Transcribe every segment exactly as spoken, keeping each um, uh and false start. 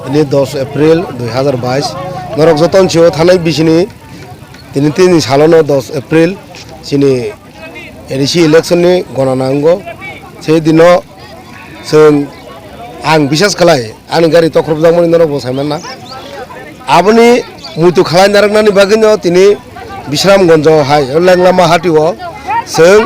Tini dos April dui hazar bais, norok joto ni sio thanai bisini tini tini salono dos April chini A D C election ni gonana wngo. Se dino chwng, ang bisas khlai ani gari tokhorjakmani norok bo saimanna. Aboni muitu khalai narwknani bagwino tini Bisramganjo hai o Lenglama hatio chwng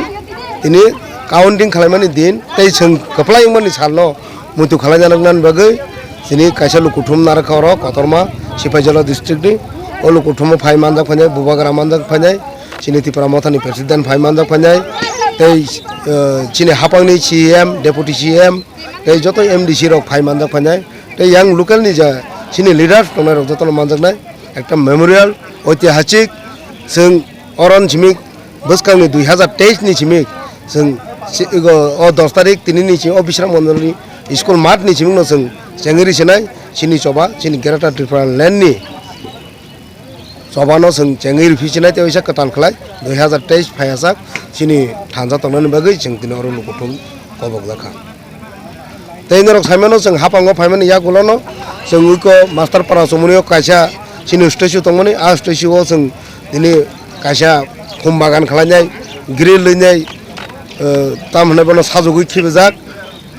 tini counting khlaimani din tei chwng kwplai wngmani salno muitu khalai narwknani bagwi chini kaisa lukuthum narwkha oro kotorma Sipaijala district ni. O lukuthumo phai manjak phainai, Bubagra manjak phainai, chini Tipra Mothani president phai manjak phainai, tei, eh, chini hapangni C E M, deputy C E M, tei joto M D C rok phai manjak phainai, tei yang local ni ja chini leaders tongnai rok jotono manjaknai. Ekta memorial, oitihasik, chwng oron simi bwskangni dui hazar teis ni simi chwng si-, o, o dos tarik tini ni simi o Bisramganjo ni school mat ni simi no chwng chengwi rwsinai chini choba chini Greater Tripura Land ni choba no chwng chengwi rwphi sinai tei waisa kwtal khlai dui hazar teis phaiyasak chini thansa tongnani bagwi chwng tini oro lukuthum kobokjakha. Tei norok saimano chwng hapango phaimani yagulono chwng wiko Master Para chumuni o kaisa chini statue tongmani, a statue o chwng tini kaisa khum bagan khlainai, grill rwnai, eh, tam hwnwi bono sajagwi khibijak.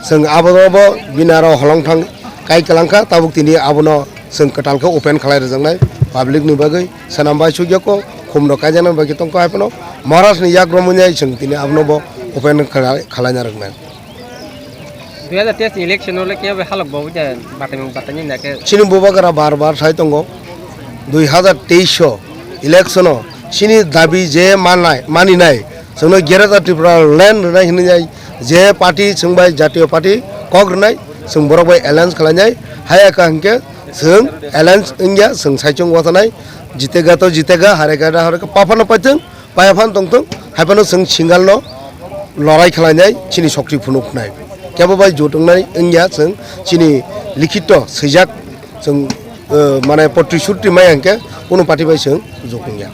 Chwng abono bo bini aro holongthang kai kwlangkha, tabuk tini abono chwng kwtal khe open khlai rwjaknai public ni bagwi. Swnam bai sugya ko khum rok kaijaknai bai khe tongkha, hai phano Maharaj ni yak romwi nai chwng tini abono bo open khlai, khlaina rwknai. Dui hazar teis ni election o le kebo halok bo wngya, batai mung batai ni na khe. Chini Bubagra bar bar sai tongo, dui hazar teis o election o chini dabi je manai, maninai, chwngno Greater Tripura Land rwnai hinwi nai je party chwng bai jatiyo party kok rwnai, chwng borok bai alliance khlainai, haya ka hinkhe chwng alliance wngya, chwng saichung watanai, jitega to jitega, harega da harega, paphano paithwng, paiya phan tongthwng, hai phano chwng single no lorai khlainai chini shokti phunuknai. Kebo bai jot wngnai wngya chwng chini likhito swijak chwng, eh, mane protishruti mai hwnkhe kunu party bai chwng jot wngya.